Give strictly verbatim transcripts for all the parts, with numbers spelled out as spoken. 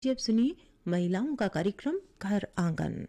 जी, अब सुनिए महिलाओं का कार्यक्रम घर आंगन।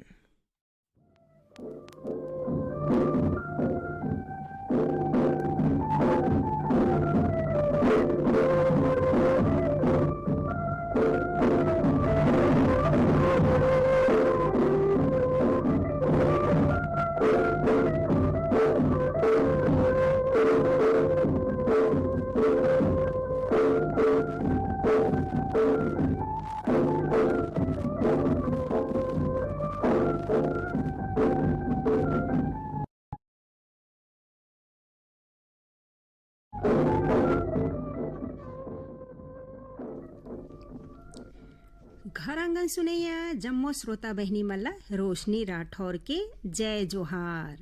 घर आंगन सुनैया जम्मो श्रोता बहिनी मन ला रोशनी राठौर के जय जोहार।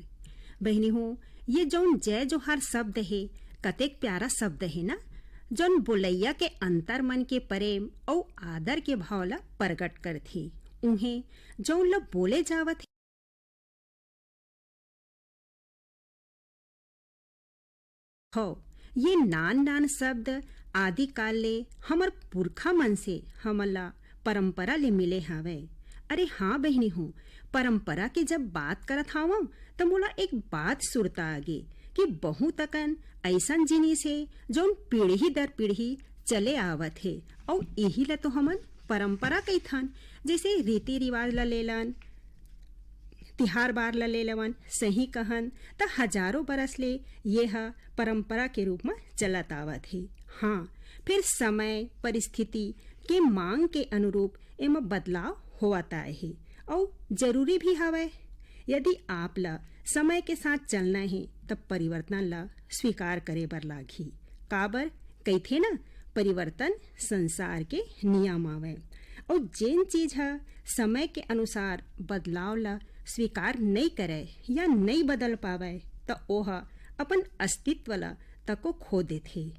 बहिनी हो, ये जौन जय जोहार शब्द हे, कतेक प्यारा शब्द हे ना, जौन बोलैया के अंतर मन के प्रेम अउ आदर के भाव ला प्रगट करथे। उहें जौन ला बोले जावत हो, ये नान-नान शब्द आदिकाल ले हमर पुरखा मन से हमन ला परंपरा ले मिले हावय। अरे हाँ बहिनी हो, परंपरा के जब बात करत हावंव, त मोला एक बात सुरता आगे कि बहुत अकन अइसन जिनिस हे, जौन पीढ़ी दर पीढ़ी चले आवत हे, अउ इही ला तो हमन परंपरा कहिथन। जैसे रीति रिवाज ला लेलन, तिहार बार ल ले लेवन, सही कहन त हजारों बरस ले ये ह परंपरा के रूप म चलत आवत हे। हाँ, फिर समय परिस्थिति के मांग के अनुरूप एमा बदलाव होवत आए हे, अउ जरूरी भी हवय। यदि आप ल समय के साथ चलना हे, त परिवर्तन ल स्वीकार करे बर लागही। काबर कहिथे ना, परिवर्तन संसार के नियम आवय। अउ जेन चीज ह समय के अनुसार बदलाव ल स्वीकार नइ करय या नइ बदल पावय, त ओह अपन अस्तित्व ल तको खो देथे।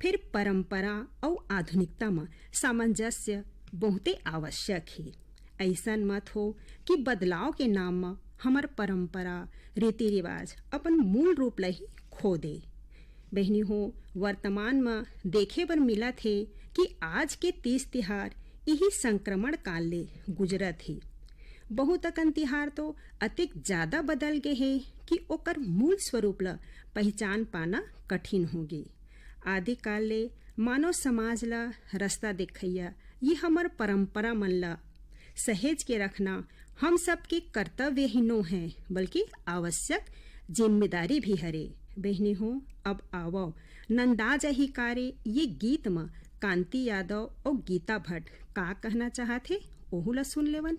फिर परंपरा अउ आधुनिकता म सामंजस्य बहुते आवश्यक हे। अइसन मत हो कि बदलाव के नाम म हमर परंपरा, रीति रिवाज अपन मूल रूप ल ही खो दे। बहिनी हो, वर्तमान म देखे बर मिलत हे कि आज के तीज तिहार इही संक्रमण काल ले गुजरत हे। बहुत अकन तिहार तो अतेक ज्यादा बदल गे हे कि ओकर मूल स्वरूप ल पहिचान पाना कठिन होगे। आदिकाल ले मानव समाज ल रस्ता देखइया ये हमर परंपरा मन ल सहेज के रखना हम सबके कर्तव्य ही नो है, बल्कि आवश्यक जिम्मेदारी भी हरे। बहिनी हो, अब आवव, नंदा जाही कारे ये गीत म कांति यादव अउ गीता भट्ट का कहना चाहत हे, ओहू ला सुन लेवन।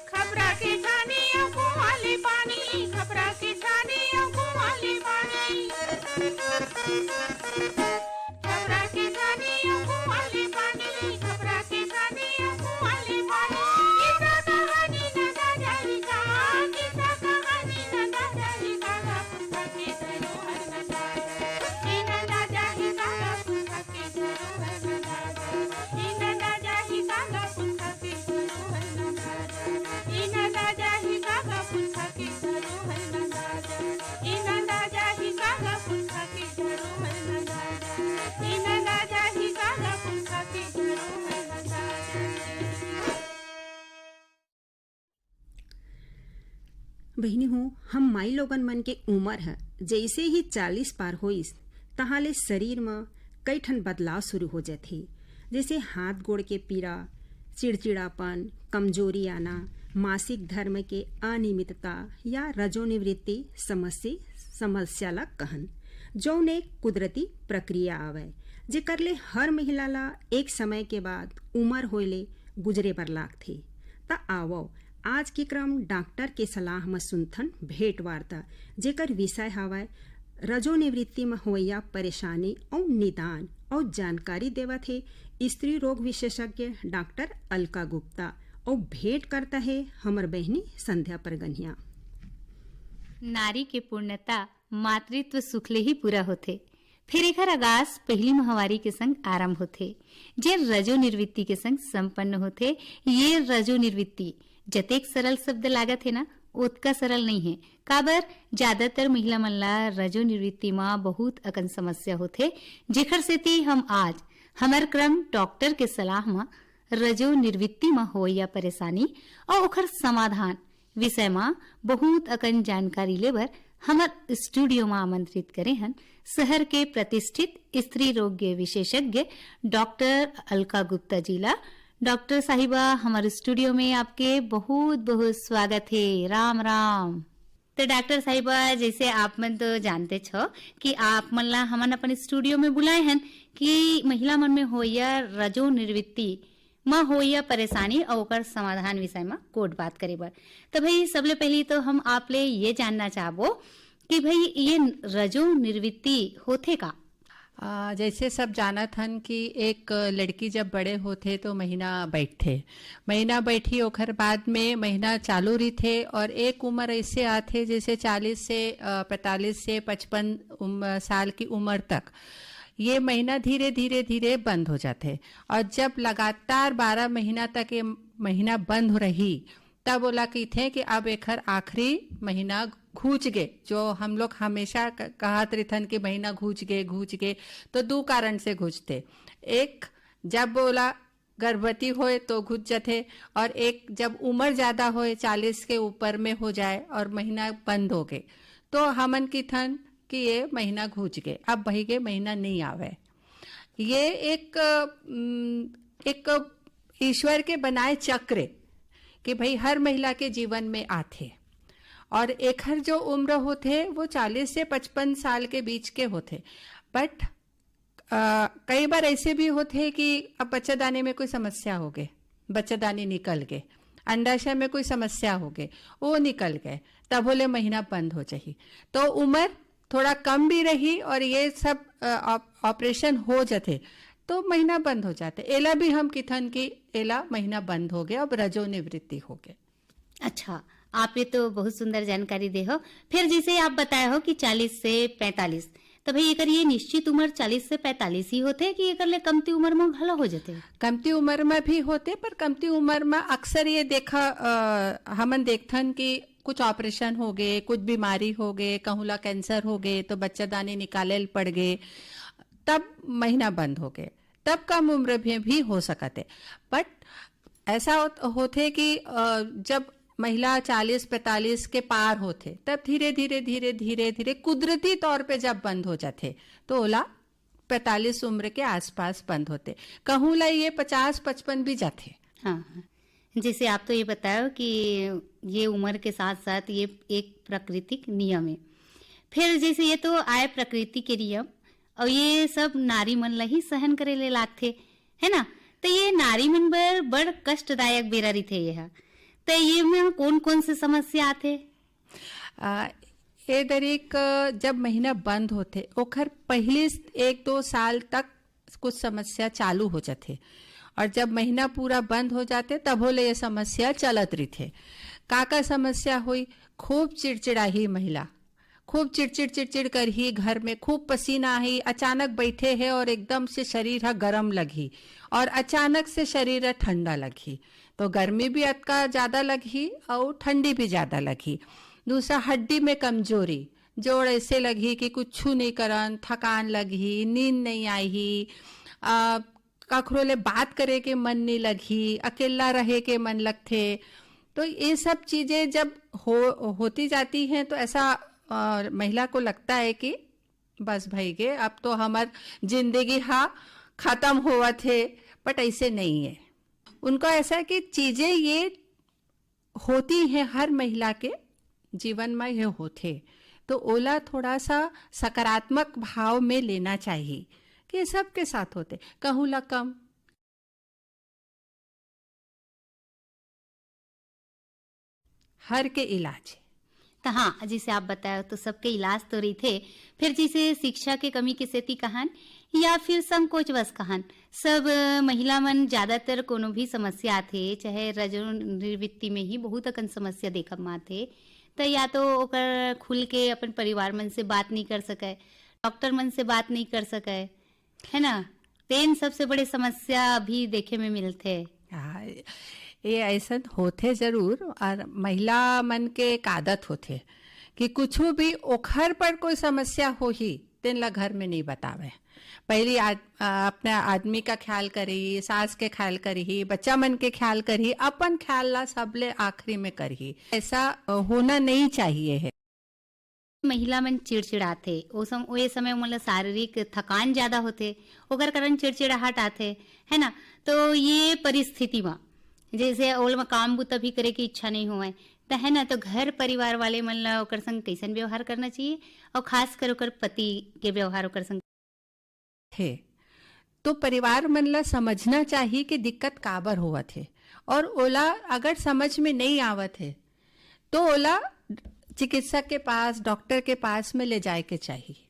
खपरा के छानी अउ कुआं ले पानी, खपरा के छानी अउ कुआं ले पानी। खपरा के छानी अउ कुआं ले पानी, खपरा के छानी अउ कुआं ले पानी। किस्सा कहानी नंदा जाही का, किस्सा कहानी नंदा जाही का, गा पुरखा के धरोहर नंदा जाही। ए नंदा जाही का, गा पुरखा बहिनी हो, हम माई लोगन मन के उमर ह जइसे ही चालीस पार होइस, तहाँ ले शरीर म कई ठन बदलाव शुरू हो जाथे, जइसे हाथ गोड़ के पीरा, चिड़चिड़ापन, कमजोरी आना, मासिक धर्म के अनियमितता या रजोनिवृत्ति समस्या, समस्या ला कहन, जौन एक कुदरती प्रक्रिया आवय, जेकर ले हर महिला ला एक समय के बाद उमर होए ले गुजरे बर लागथे। त आवव, आज के क्रम डॉक्टर के सलाह म सुनथन भेंट वार्ता, जेकर विषय हवय रजोनिवृत्ति म होवइया परेशानी अउ निदान अउ जानकारी देवत हे स्त्री रोग विशेषज्ञ डॉक्टर अलका गुप्ता अउ भेंट करता हे हमर बहिनी संध्या परगनिया। नारी के पूर्णता मातृत्व सुख ले ही पूरा होथे। फिर एखर आगाज पहिली महवारी के संग आरंभ होथे, जे रजो निर्वृत्ति के संग संपन्न होथे। ये रजो निर्वृत्ति जतेक सरल शब्द लागत हे ना, ओतका सरल नइ हे। काबर, ज्यादातर महिला मन ला रजो निर्वृत्ति म बहुत अकन समस्या होथे, जेखर सेती हम आज हमर क्रम डॉक्टर के सलाह म रजो निर्वृत्ति म होवइया परेशानी अउ ओखर समाधान विषय म बहुत अकन जानकारी लेबर हमर स्टूडियो म आमंत्रित करे हन शहर के प्रतिष्ठित स्त्री रोग विशेषज्ञ डॉक्टर अलका गुप्ता जी ला। डॉक्टर साहिबा, हमर स्टूडियो में आपके बहुत बहुत स्वागत हे। राम राम। तो डॉक्टर साहिबा, जैसे आप मन तो जानते छो कि आप मन ला हमन अपन स्टूडियो में बुलाए हन कि महिला मन में होइया रजो निर्वृत्ति म होइया परेशानी अउ ओकर समाधान विषय म गोठ बात करे बर। तो भाई, सबले पहली तो हम आप ले ये जानना चाहबो कि भाई, ये रजो निर्वृत्ति होथे का? आ, जैसे सब जानत हन कि एक लड़की जब बड़े होथे तो महीना बैठथे, महीना बैठी, ओखर बाद में महीना चालू रहिथे और एक उम्र ऐसे आथे जैसे चालीस से, अ, पैंतालीस से पचपन उम-, साल की उम्र तक ये महीना धीरे, धीरे, धीरे बंद हो जाथे। और जब लगातार बारह महीना तक ये महीना बंद हो रही, तब ओला कहिथे कि अब एखर आखिरी महीना घुच गे। जो हम लोग हमेशा क-, कहत रहिथन कि महीना घुच गे, घुच गे, तो दू कारण से घुचथे। एक, जब ओला गर्भवती होए तो घुच जथे, और एक, जब उम्र ज्यादा होए, चालीस के ऊपर में हो जाए और महीना बंद हो गे, तो हमन किथन कि ये महीना घुच गे, अब बही के महीना नहीं आवे। ये एक, उम, एक ईश्वर के बनाए चक्र कि भाई, हर महिला के जीवन में आथे, और एखर जो उम्र होथे, वो चालीस से पचपन साल के बीच के होथे। But अ, कई बार ऐसे भी होथे कि अब बच्चादानी में कोई समस्या हो गए, बच्चादानी निकल गए, अंडाशय में कोई समस्या हो गए, वो निकल गए, तब होले महीना बंद हो जाही। तो उम्र थोड़ा कम भी रही और ये सब, अ, ऑप-, ऑपरेशन हो जाथे, तो महीना बंद हो जाथे। एला भी हम किथन कि एला महीना बंद हो गया, अब रजो निवृत्ति हो गए। अच्छा, आप ये तो बहुत सुंदर जानकारी दे हो। फिर जैसे आप बताए हो कि चालीस से पैंतालीस, तो भाई, एकर ये निश्चित उम्र चालीस से पैंतालीस ही होथे कि एकर ले कमती उम्र में घलो हो जाथे? कमती उम्र में भी होथे, पर कमती उम्र में अक्सर ये देखा, अ, हमन देखथन कि कुछ ऑपरेशन हो गए, कुछ बीमारी हो गए, कहूँ ला कैंसर हो गए, तो बच्चादानी निकाले ल पड़ गए, तब महीना बंद हो गए, तब कम उम्र में भी हो सकत है। But ऐसा होत-, होथे कि, अ, जब महिला चालीस पैंतालीस के पार होथे, तब धीरे, धीरे, धीरे, धीरे, धीरे कुदरती तौर पे जब बंद हो जाथे, तो ओला पैंतालीस उम्र के आसपास बंद होथे। कहूँ ला ये पचास पचपन भी जाथे। हाँ, हाँ। जैसे आप तो ये बताओ कि ये उम्र के साथ-साथ ये एक प्राकृतिक नियम है। फिर जैसे ये तो आए प्रकृति के नियम, और ये सब नारी मन ला ही सहन करे ले लागथे, है ना? तो ये नारी मन बर बड़ कष्टदायक बेरा रहिथे ये ह। तो ये में कौन-कौन से समस्या आथे? आ, ए दरी क जब महीना बंद होथे, ओखर पहिली एक दो साल तक कुछ समस्या चालू हो जाथे, और जब महीना पूरा बंद हो जाथे, तभो ले ये समस्या चलत रहिथे। का का समस्या होई? खूब चिड़चिड़ाही महिला, खूब चिड़चिड़ चिड़चिड़ करही, घर में खूब पसीना आही, अचानक बैठे हे और एकदम से शरीर ह गरम लगही और अचानक से शरीर ह ठंडा लगही। तो गर्मी भी अतका ज्यादा लगही और ठंडी भी ज्यादा लगही। दूसरा, हड्डी में कमजोरी, जोड़ ऐसे लगही कि कुछ नहीं करन, थकान लगही, नींद नहीं आही, आ, कखरो ले बात करे के मन नहीं लगही, अकेला रहे के मन लगथे। तो ये सब चीजें जब हो, होती जाती हैं, तो ऐसा, अ, महिला को लगता है कि बस भई गे, अब तो हमर जिंदगी हा खत्म होवत हे, but ऐसे नहीं है। उनको ऐसा है कि चीजें ये होती हैं, हर महिला के जीवन में ये होथे, तो ओला थोड़ा सा सकारात्मक भाव में लेना चाहिए कि ये सबके साथ होथे। कहूँ ला कम, हर के इलाज। त हाँ, जैसे आप बताए तो सबके इलाज तो रहिथे। फिर जैसे शिक्षा के कमी के सेती कहन या फिर संकोचवश कहन, सब महिला मन ज्यादातर कोनो भी समस्या आथे, चाहे रजोनिवृत्ति में ही बहुत अकन समस्या देखब म आथे, त या तो ओकर खुल के अपन परिवार मन से बात नहीं कर सकय, डॉक्टर मन से बात नहीं कर सकय, है ना? तेन सबसे बड़े समस्या अभी देखे में मिलथे। हाँ, ये ऐसन होथे जरूर, और महिला मन के एक आदत होथे कि कुछू भी ओखर पर कोई समस्या होही, तेन ला घर में नहीं बतावे। पहली आद-, अ, अपने आदमी का ख्याल करही, सास के ख्याल करही, बच्चा मन के ख्याल करही, अपन ख्याल ला सबले आखिरी में करही। ऐसा, अ, होना नहीं चाहिए है। महिला मन चिड़चिड़ाथे, ओ सम-, ओ ये समय ओमन ला शारीरिक थकान ज्यादा होथे, ओकर कारण चिड़चिड़ाहट आथे, है ना? तो ये परिस्थिति म जैसे ओला म काम बुता भी करे के इच्छा नहीं होवय, त है ना, तो घर परिवार वाले मन ला ओकर संग कैसन व्यवहार करना चाहिए, और खासकर ओकर पति के व्यवहार ओकर संग हे, तो परिवार मन ला समझना चाहिए कि दिक्कत काबर होवत हे, और ओला अगर समझ में नहीं आवत हे, तो ओला चिकित्सक के पास, डॉक्टर के पास में ले जाए के चाहिए।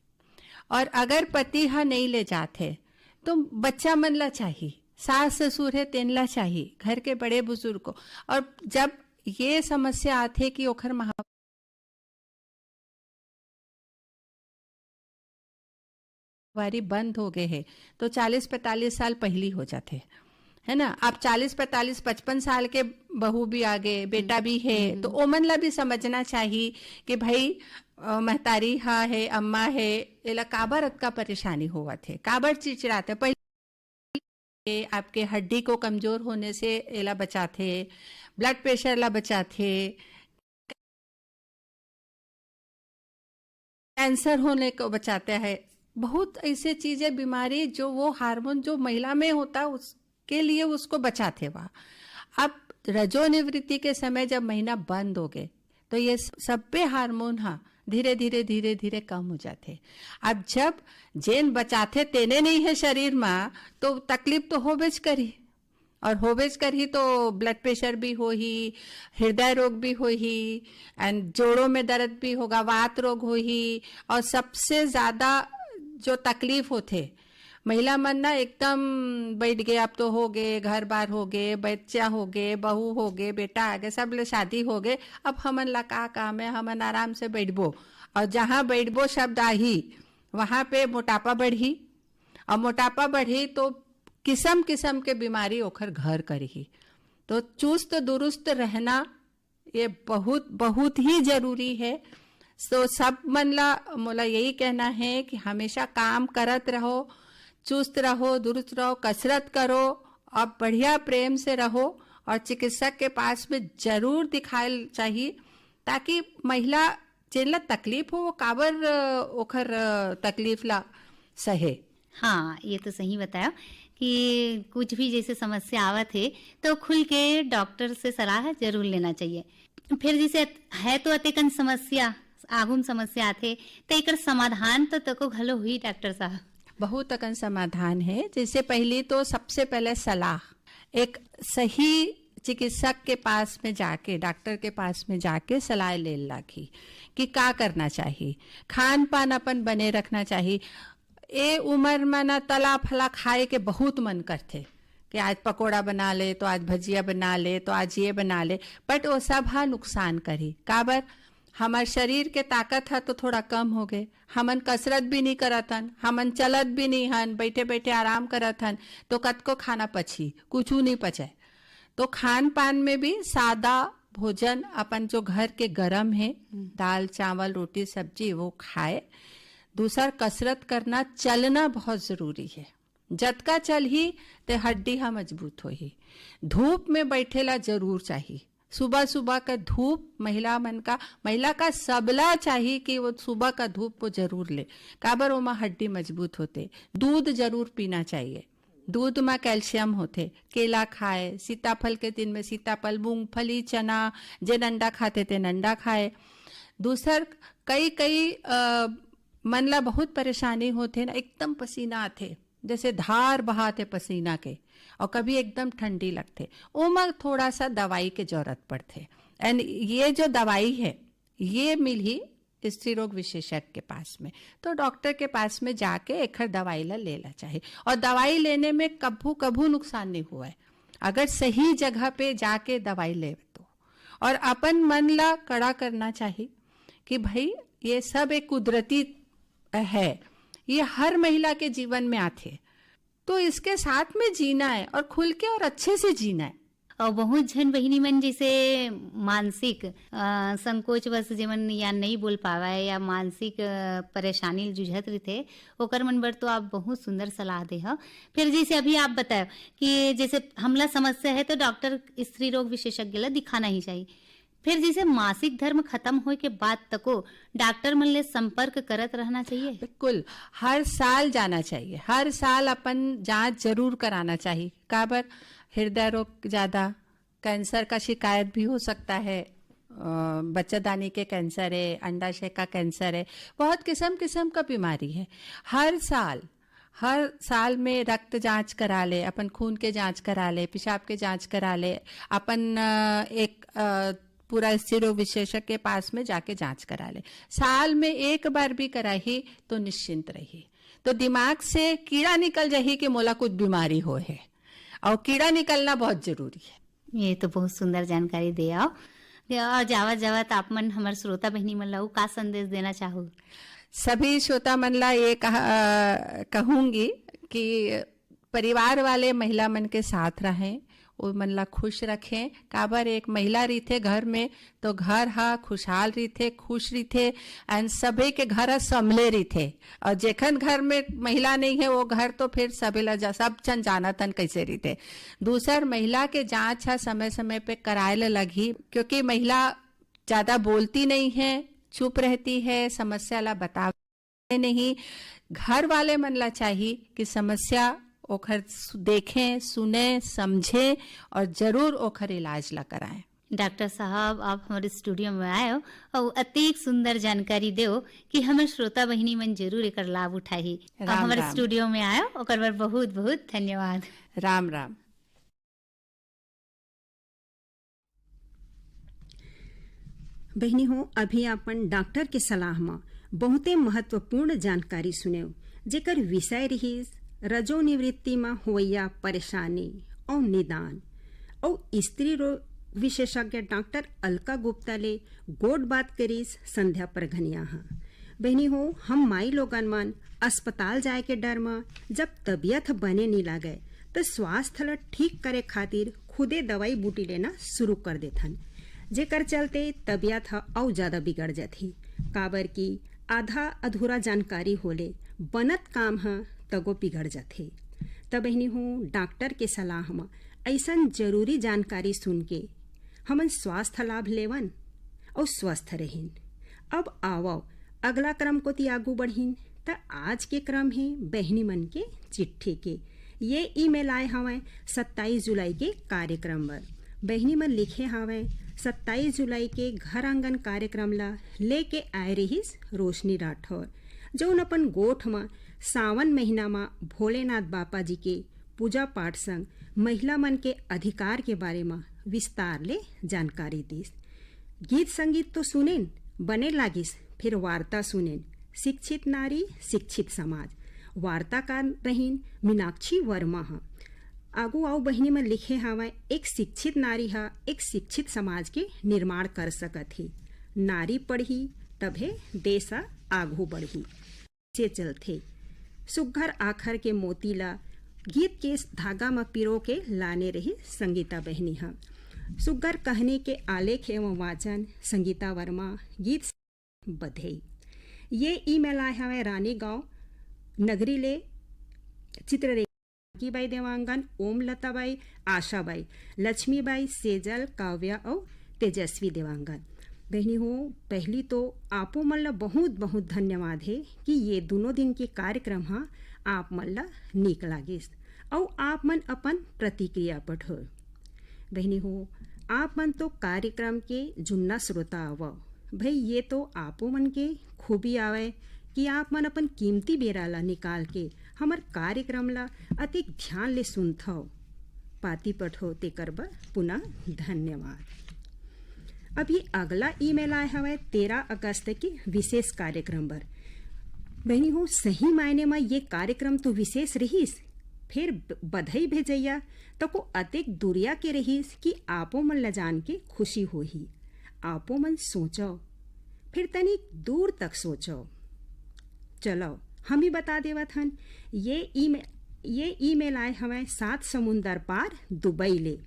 और अगर पति ह नहीं ले जात हे, तो बच्चा मन ला चाहिए, सास ससुर हे, तेन ला चाहिए, घर के बड़े बुजुर्ग को। और जब ये समस्या आथे कि ओखर महा-, वारी बंद हो गए हे, तो चालीस पैंतालीस साल पहली हो जाथे, है ना? आप चालीस पैंतालीस पचपन साल के बहू भी आ गए, बेटा भी है, हम्म। तो ओमन ला भी समझना चाहिए कि भाई, अ, महतारी हा है, अम्मा है, एला काबर अतका परेशानी होवत है, काबर चिड़चिड़ात है। पहले आपके हड्डी को कमजोर होने से एला बचाथे, ब्लड प्रेशर ला बचाथे, कैंसर होने को बचाता है। बहुत ऐसे चीजें, बीमारी जो वो हार्मोन जो महिला में होता है, उसके लिए उसको बचाथे वह। अब रजोनिवृत्ति के समय जब महीना बंद हो गए, तो ये स-, सब्बे हार्मोन हा धीरे धीरे धीरे धीरे कम हो जाथे। अब जब जेन बचाथे तेने नहीं है शरीर मा, तो तकलीफ तो होबेच करही। और होबेच करही तो ब्लड प्रेशर भी होही, हृदय रोग भी होही, and जोड़ों में दर्द भी होगा, वात रोग होही। और सबसे ज्यादा जो तकलीफ होथे, महिला मन ना एकदम बैठ गए, अब तो हो गए, घर बार हो गए, बच्चा हो गए, बहू हो गए, बेटा आ गए, सब ले शादी हो गए, अब हमन ला का काम है, हमन आराम से बैठबो। और जहाँ बैठबो शब्द आही, वहाँ पे मोटापा बढ़ी, और मोटापा बढ़ी तो किसम किसम के बीमारी ओखर घर करही। तो चुस्त दुरुस्त रहना ये बहुत, बहुत ही जरूरी है। तो सब मन ला मोला यही कहना है कि हमेशा काम करत रहो, चुस्त रहो, दुरुस्त रहो, कसरत करो, और बढ़िया प्रेम से रहो, और चिकित्सक के पास में जरूर दिखाए चाहिए, ताकि महिला जेन ला तकलीफ हो, वो काबर, अ, ओखर, अ, तकलीफ ला सहे। हाँ, ये तो सही बताया कि कुछ भी जैसे समस्या आवत हे, तो खुल के डॉक्टर से सलाह जरूर लेना चाहिए। फिर जैसे है तो अतेकन समस्या, आगू म समस्या आथे, तो एकर समाधान तो तको घलो हुई डॉक्टर साहब। बहुत अकन समाधान है। जैसे पहली तो सबसे पहले सलाह, एक सही चिकित्सक के पास में जाके, डॉक्टर के पास में जाके सलाह ले लागी कि का करना चाहिए, खान पान अपन बने रखना चाहिए। ए उम्र में ना तला फला खाए के बहुत मन करथे कि आज पकोड़ा बना ले, तो आज भजिया बना ले, तो आज ये बना ले, बट वो सब हा नुकसान करी। काबर? हमर शरीर के ताकत ह तो थोड़ा कम हो गए, हमन कसरत भी नहीं करत हन, हमन चलत भी नहीं हन, बैठे बैठे आराम करत हन, तो कतको खाना पची, कुछू नहीं पचे। तो खान पान में भी सादा भोजन, अपन जो घर के गरम है, हम्म। दाल चावल रोटी सब्जी, वो खाए। दूसर, कसरत करना, चलना बहुत जरूरी है। जतका चलही ते हड्डी हा मजबूत होही। धूप में बैठे ला जरूर चाही। सुबह सुबह का धूप महिला मन का, महिला का सबला चाही कि वो सुबह का धूप वो जरूर ले। काबर? ओमा हड्डी मजबूत होते। दूध जरूर पीना चाहिए। दूध में कैल्शियम होथे। केला खाए, सीताफल के दिन में सीताफल, मूंगफली, चना, जे नंडा खाते ते नंडा खाए। दूसर, कई कई अ, मन ला बहुत परेशानी होथे ना, एकदम पसीना आथे, जैसे धार बहाथे पसीना के, और कभी एकदम ठंडी लगथे, ओमा थोड़ा सा दवाई के जरूरत पड़थे। एंड ये जो दवाई है, ये मिलही स्त्री रोग विशेषज्ञ के पास में। तो डॉक्टर के पास में जाके एखर दवाई ला लेला चाही। और दवाई लेने में कभू कभू नुकसान नहीं हुआ है, अगर सही जगह पे जाके दवाई ले तो। और अपन मन ला कड़ा करना चाही कि भाई, ये सब एक कुदरती है, ये हर महिला के जीवन में आथे। तो इसके साथ में जीना है और खुल के और अच्छे से जीना है। और बहुत झन बहिनी मन जैसे मानसिक अ, संकोचवश जेमन या नहीं बोल पावय या मानसिक अ, परेशानी ल जूझत रहिथे, ओकर मन बर तो आप बहुत सुंदर सलाह दे हव। फिर जैसे अभी आप बताए कि जैसे हमला समस्या है तो डॉक्टर स्त्री रोग विशेषज्ञ ला दिखाना ही चाहिए। फिर जैसे मासिक धर्म खत्म होए के बाद तको डॉक्टर मन ले संपर्क करत रहना चाहिए। बिल्कुल, हर साल जाना चाहिए, हर साल अपन जांच जरूर कराना चाहिए। काबर? हृदय रोग ज्यादा, कैंसर का शिकायत भी हो सकता है, अ, बच्चादानी के कैंसर है, अंडाशय का कैंसर है, बहुत किस्म किस्म का बीमारी है। हर साल, हर साल में रक्त जांच करा ले, अपन खून के जांच करा ले, पेशाब के जांच करा ले, अपन अ, एक अ, पूरा स्त्री रोग विशेषज्ञ के पास में जाके जांच करा ले। साल में एक बार भी कराही तो निश्चिंत रही, तो दिमाग से कीड़ा निकल जाही कि मोला कुछ बीमारी हो है, और कीड़ा निकलना बहुत जरूरी है। ये तो बहुत सुंदर जानकारी दे आओ। और जावत जावत आप मन हमर श्रोता बहिनी मन ला अउ का संदेश देना चाहू? सभी श्रोता मन ला ये कहा, अ, कहूंगी कि परिवार वाले महिला मन के साथ रहें, वो मन ला खुश रखें। काबर? एक महिला रहिथे घर में तो घर हा खुशहाल रहिथे, खुश रहिथे, एंड सभी के घर हा संभले रहिथे। और जेखन घर में महिला नहीं है, वो घर तो फिर सभी ला जा-, सब जन जानत हन कैसे रहिथे। दूसर, महिला के जांच हा समय समय पे कराए ला लगही, क्योंकि महिला ज्यादा बोलती नहीं है, चुप रहती है, समस्या ला बतावे नहीं। घर वाले मन ला चाही कि समस्या ओखर सु-, देखें, सुने, समझें और जरूर ओखर इलाज ला कराएं। डॉक्टर साहब, आप हमारे स्टूडियो में आयो और अतिक सुंदर जानकारी देव कि हमर श्रोता बहिनी मन जरूर एकर लाभ उठाही। आप राम हमारे राम। स्टूडियो में आयो, ओकर बर बहुत बहुत धन्यवाद। राम राम। बहिनी हो, अभी अपन डॉक्टर के सलाह म बहुते महत्वपूर्ण जानकारी सुनेव, जेकर विषय रिहिस रजोनिवृत्ति म होवइया परेशानी अउ निदान। अउ स्त्री रोग विशेषज्ञ डॉक्टर अलका गुप्ता ले गोठ बात करिस संध्या परघनिया ह। बहिनी हो, हम माई लोगन मन अस्पताल जाए के डर म जब तबीयत ह बने नी लागय, त स्वास्थ्य ल ठीक करे खातिर खुदे दवाई बूटी लेना शुरू कर देथन, जेकर चलते तबीयत ह अउ ज्यादा बिगड़ जथे। काबर कि आधा अधूरा जानकारी होले बनत काम ह तगो बिगड़ जथे। त बहिनी हो, डॉक्टर के सलाह म अइसन जरूरी जानकारी सुन के हमन स्वास्थ्य लाभ लेवन अउ स्वस्थ रहिन। अब आवव, अगला क्रम कोति आगू बढ़िन। त आज के क्रम हे बहिनी मन के चिट्ठी के। ये ईमेल आए हवय सत्ताईस जुलाई के कार्यक्रम बर। बहिनी मन लिखे हवय, सत्ताईस जुलाई के घर आंगन कार्यक्रम ला लेके आए रिहिस रोशनी राठौर, जउन अपन गोठ म सावन महीना म भोलेनाथ बापा जी के पूजा पाठ संग महिला मन के अधिकार के बारे म विस्तार ले जानकारी दिस। गीत संगीत तो सुनेन, बने लागिस, फिर वार्ता सुनेन। शिक्षित नारी, शिक्षित समाज। वार्ताकार रहिन मीनाक्षी वर्मा ह। आगू आऊ बहिनी मन लिखे हवय, एक शिक्षित नारी ह एक शिक्षित समाज के निर्माण कर सकत हे। नारी पढ़ही तभे देश ह आगू बढ़ही। से चलथे। सुग्घर आखर के मोती ला गीत के धागा म पिरो के लाने रही संगीता बहिनी ह। सुग्घर कहनी के आलेख एवं वाचन संगीता वर्मा, गीत बधई। ये ईमेल आए हवय रानीगांव नगरी ले चित्ररेखा बाई देवांगन, ओम लता बाई, आशा बाई, लक्ष्मी बाई, सेजल, काव्या अउ तेजस्वी देवांगन। बहिनी हो, पहली तो आपो मन ला बहुत बहुत धन्यवाद हे कि ये दोनों दिन के कार्यक्रम ह आप मन ला नीक लागिस अउ आप मन अपन प्रतिक्रिया पठोय। बहिनी हो, आप मन तो कार्यक्रम के जुन्ना श्रोता आवव। भई, ये तो आपो मन के खूबी आवय कि आप मन अपन कीमती बेरा ला निकाल के हमर कार्यक्रम ला अतेक ध्यान ले सुनथव। पाती पठो तेकर बर पुनः धन्यवाद। अब ये अगला ईमेल आए हवय तेरह अगस्त के विशेष कार्यक्रम बर। बहिनी हो, सही मायने म ये कार्यक्रम तो विशेष रहिस, फेर ब-, बधई भेजइया तको अतेक दुरिया के रहिस कि आपो मन ल जान के खुशी होही। आपो मन सोचव, फिर तनिक दूर तक सोचव। चलव, हम ही बता देवत हन, ये ईमे-, ये ईमेल आए हवय सात समुंदर पार दुबई ले।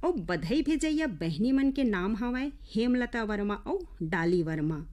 अउ बधई भेजइया बहिनी मन के नाम हवय हेमलता वर्मा अउ डाली वर्मा।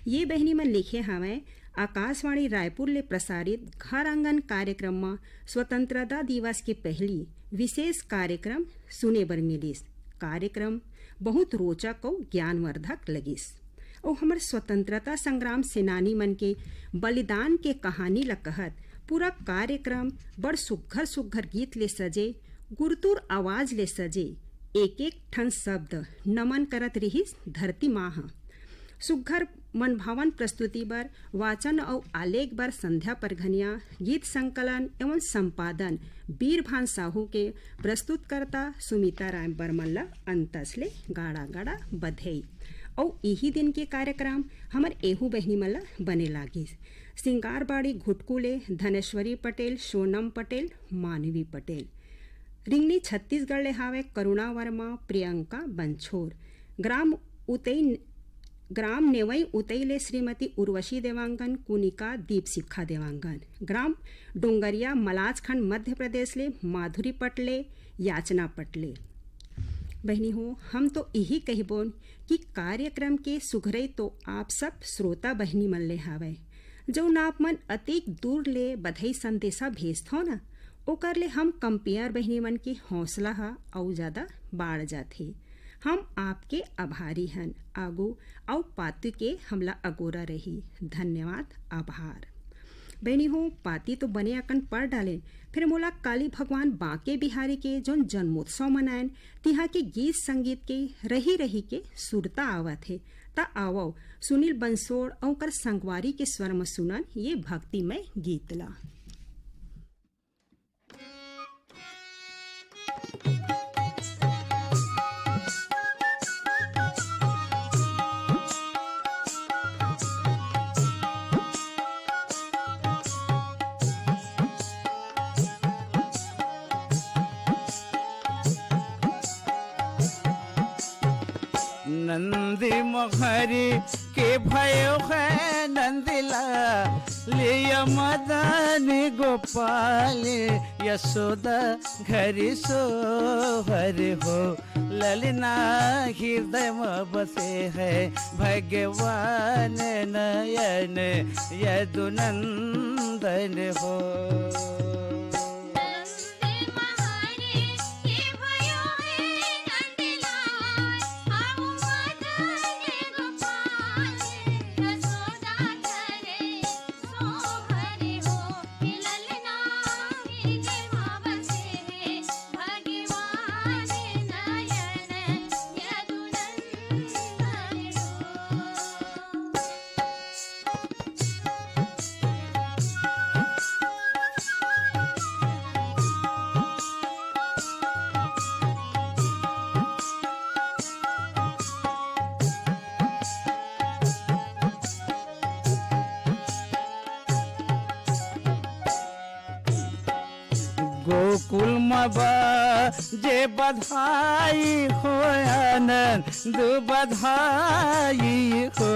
ये बहिनी मन लिखे हवय, आकाशवाणी रायपुर ले प्रसारित घर आंगन कार्यक्रम म स्वतंत्रता दिवस के पहली विशेष कार्यक्रम सुने बर मिलिस। कार्यक्रम बहुत रोचक अउ ज्ञानवर्धक लगिस। अउ हमर स्वतंत्रता संग्राम सेनानी मन के बलिदान के कहानी ल कहत पूरा कार्यक्रम बड़ सुग्घर सुग्घर गीत ले सजे, गुरतुर आवाज ले सजे, एक एक ठन शब्द नमन करत रिहिस धरती माँ ह। सुग्घर मनभावन प्रस्तुति बर वाचन अउ आलेख बर संध्या परघनिया, गीत संकलन एवं संपादन बीरभान साहू के, प्रस्तुतकर्ता सुमिता राय बर्मन ल अंतस ले गाड़ा गाड़ा बधई। अउ इही दिन के कार्यक्रम हमर एहू बहिनी मन ल बने लागिस। सिंगारबाड़ी घुटकू ले धनेश्वरी पटेल, सोनम पटेल, मानवी पटेल। रिंगनी छत्तीसगढ़ ले हावय करुणा वर्मा, प्रियंका बंछोर। ग्राम उतई, ग्राम नेवई उतई ले श्रीमती उर्वशी देवांगन, कुनिका दीपशिखा देवांगन। ग्राम डोंगरिया मलाजखंड मध्य प्रदेश ले माधुरी पटले, याचना पटले। बहिनी हो, हम तो इही कहिबोन कि कार्यक्रम के सुघरई तो आप सब श्रोता बहिनी मन ले हावय। जउन आप मन अतेक दूर ले बधई संदेशा भेजथव ना, ओकर ले हम कंपियर बहिनी मन के हौसला ह अउ जादा बाढ़ जाथे। हम आपके आभारी हन। आगू अउ पाती के हमला अगोरा रही। धन्यवाद, आभार। बहिनी हो, पाती तो बने अकन पढ़ डालेन, फिर मोला काली भगवान बांके बिहारी के जउन जन्मोत्सव मनायन, तिहां के गीत संगीत के रही रही के सुरता आवत हे। त आवव, सुनील बंसोड़ अउ ओकर संगवारी के स्वर म सुनन ये भक्तिमय गीत ला। नंदी मोहरी के भयो है नंदिला, लिया मदन गोपाल यशोदा घरी सोहर हो। ललना हृदय म बसे है भगवान नयन यदुनंदन हो। गोकुल म बाजे बधाई हो, आनंद बधाई हो,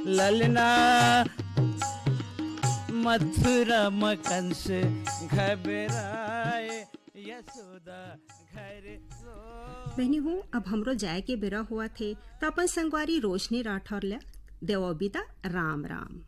ललना मथुरा म कंस घबराए, यशोदा घर रो। बहनी हो, अब हमरो जाए के बेरा हुआ थे, त अपन संगवारी रोशनी राठौर ले देवो बिदा। राम राम।